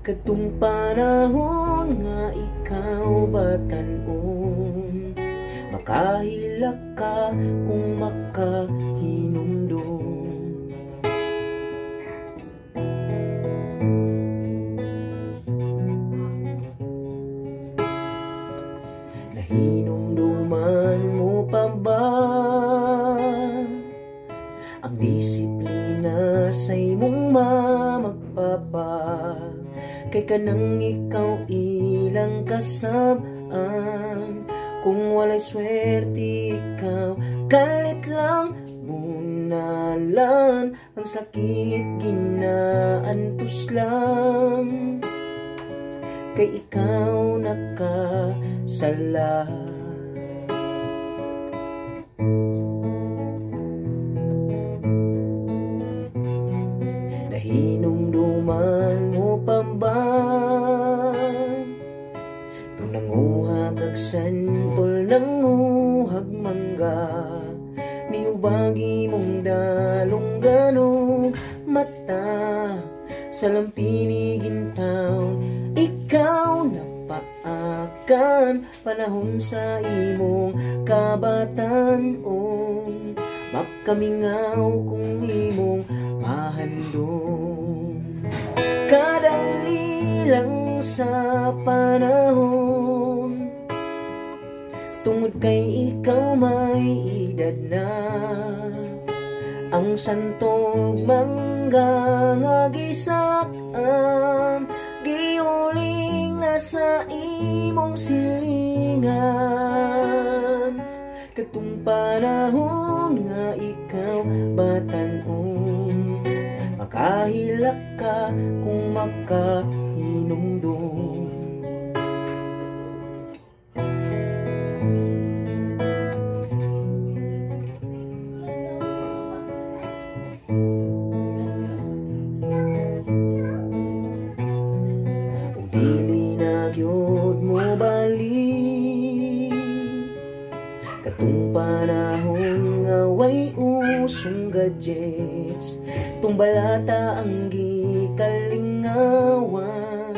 Kadtong panahon nga ikaw batan-on, makahilak ka kung makahinumdom. Nahinumduman mo pa ba ang disiplina sa imong mamagpapa? Kay kanang ikaw ilang kasab-an, kung walay swerte ikaw kalit lang bunalan. Ang sakit ginaantos lang, kay ikaw nakasala. Nahinumduman mo pa ba tung nanguha kag santol, nanguhag mangga, niubagi mong dalungganog mata sa lampini gintaw, ikaw napaakan panahon sa imong kabatan-on. Makamingaw kung imong mahandom, kadali lang sa panahon, tungod kay ikaw may edad na. Ang santog mangga nga gisak-an, giuling na sa imong silingan. Katong panahon nga ikaw batan-on, makahilak ka kung makahinumdum. Ug dili na gyud mo balik katong panahon nga way usong gadgets, tung balata ang gikalingawan.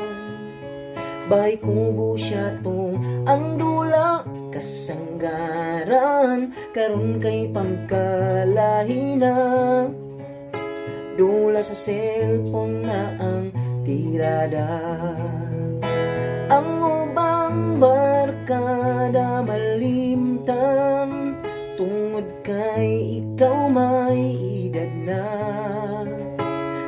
Bahay kubo siya tong ang dula kasanggaran, karon kay pagkalahina, dula sa cellphone na ang tirada. Ang ubang barkada malimtan, tungod kay ikaw may edad na.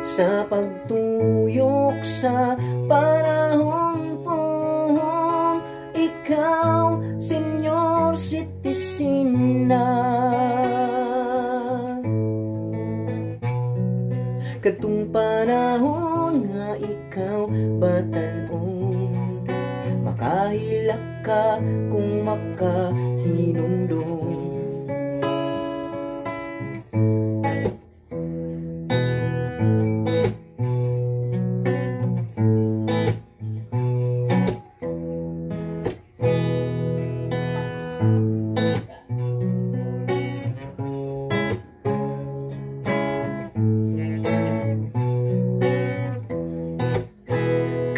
Sa pagtuyok sa panahon pohon, ikaw senior citizen na. Kadtong panahon nga ikaw batan-on, makahilak ka kung makahinumdum.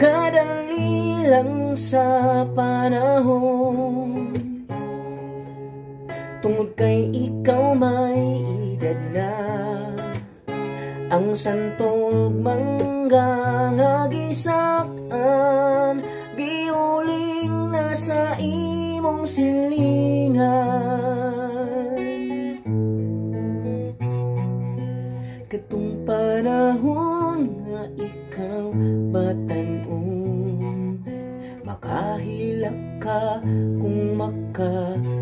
Kadali lang sa panahon, tungod kay ikaw may edad na. Ang santol mangga nga gisak-an, giuling na sa imong silingan. Katong panahon nga ikaw batan-on, makahilak ka kung makahinumdum.